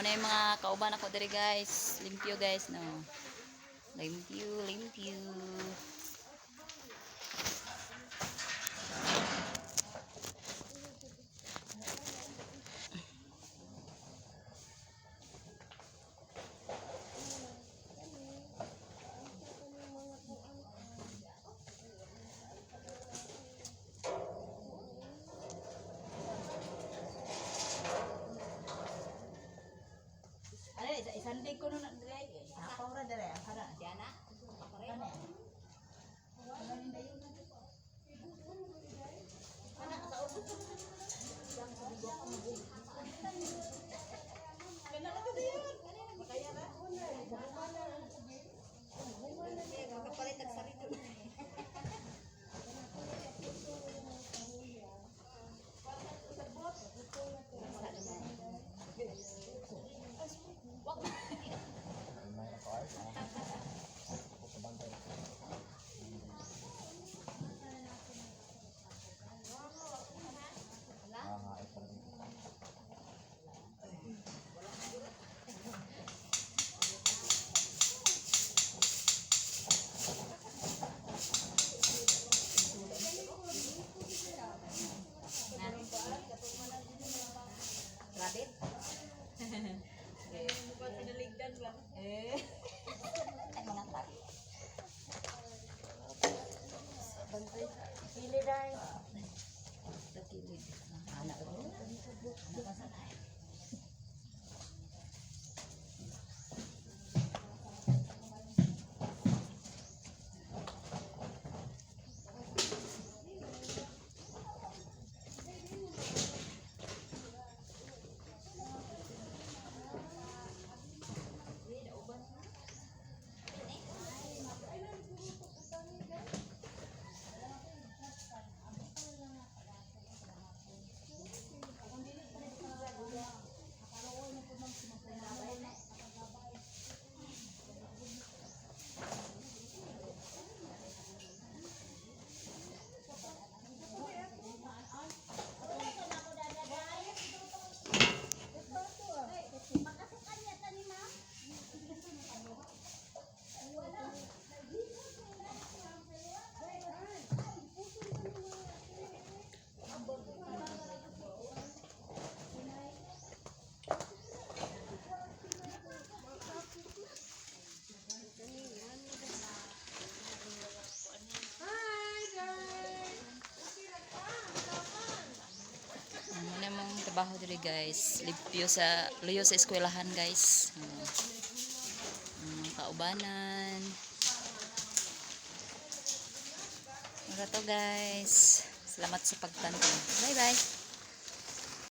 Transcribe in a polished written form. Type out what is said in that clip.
Mao na yung mga kauban ako diri, guys. Limpyo, guys, no. Limpyo, limpyo. Ano, isandig ko nun dire. Sapaw ra dire. Kana. Diana. Kana. Kana ka to diyan. Makaya ra. Kapalit ang sarili. Rabbit? Sinaligdan ba? Eh. Ay, mga tak. Pili dai. Sa kilid. Anak ko. Anak ko sa tayo. Ano na mong trabaho diri, guys. Limpyo sa luyo sa eskwelahan, guys. Kaubanan. Mura to, guys. Salamat sa pagtanaw. Bye bye.